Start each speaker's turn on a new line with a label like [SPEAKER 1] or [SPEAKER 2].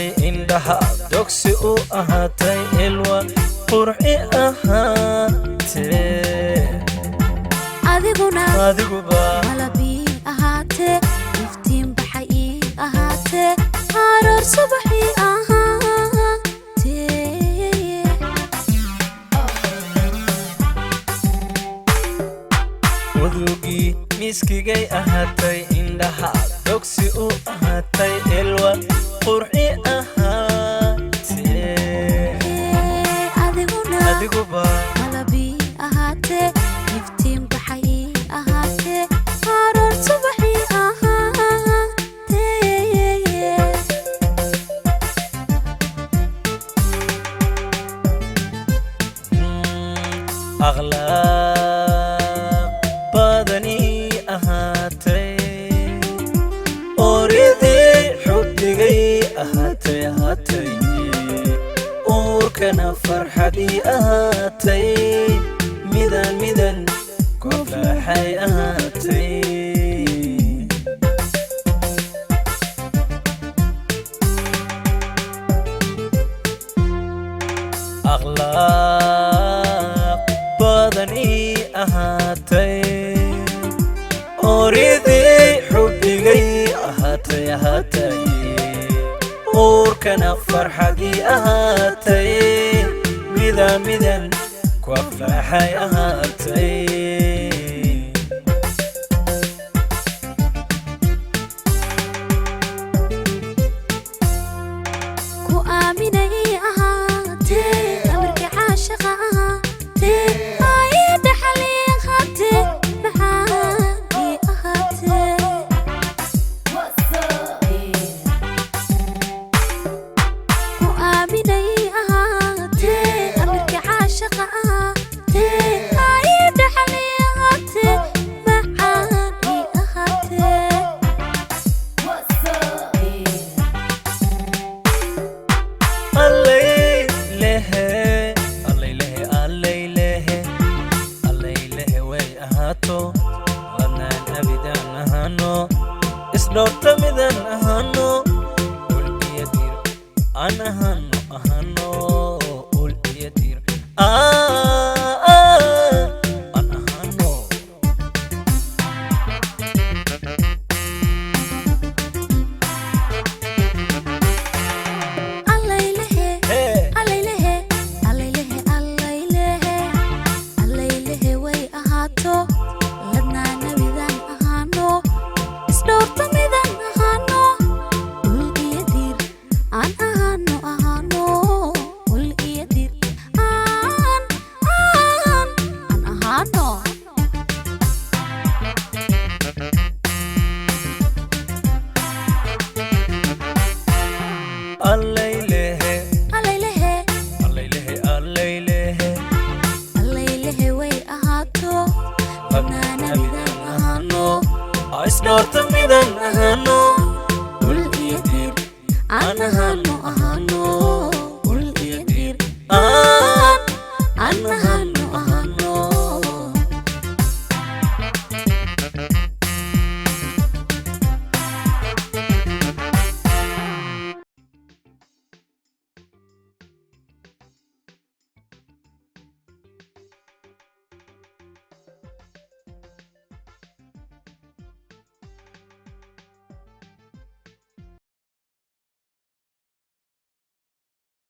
[SPEAKER 1] Ahaatay indhaha dogsi u ahaatay, ilwa qurci ahaatee.
[SPEAKER 2] Adiguna
[SPEAKER 1] adiguba
[SPEAKER 2] malabii ahaatee, iftiin baxay ii ahaatee, aroor subaxii ahaatee.
[SPEAKER 1] Mudugii miskigay ahaatay, indhaha dogsi u ahaatay, ilwa qurci ahaatee.
[SPEAKER 2] Ee, adiguna
[SPEAKER 1] adiguba
[SPEAKER 2] malabii ahaatee, iftiin baxay ii ahaatee, aroor subaxii ahaatee.
[SPEAKER 1] Akhlaaq badanii ahaatay, oridii xubdigay ahaatay ahaatay, uurkana farxadii ahaatay, midan midan koflaxay ahaatay. Akhlaaq badanii ahaatay, oridii xubdigay ahaatay ahaatay, uurkana farxadii ahaatay, mida midan ku aflaxay ahaatay.
[SPEAKER 2] Ku aaminay ahaatee, amarkii caashaqa ahaatee, ay dhaxali ahaatee, maxaa ii ahaatee. Ku aaminay ahaatee, amarkii caashaqa ahaatee, ay dhaxali ahaatee, maxaa ii ahaatee.
[SPEAKER 1] Allaylehe, allaylehe, allaylehe, allaylehe way ahaato, ladnaan abidaan ahaano, isdhoorta midaan ahaano, ul iyo diir aan ahaano ahaano, ul iyo diir aan ahaano.
[SPEAKER 2] Allaylehe.
[SPEAKER 1] Hee.
[SPEAKER 2] Allaylehe, allaylehe, allaylehe, allaylehe way ahaato, ladnaa nabidaan ahaano, isdhowrta midaan ahaano, ul iyo diir aan ahaano ahaano, ul iyo diir aan aan aan ahaano.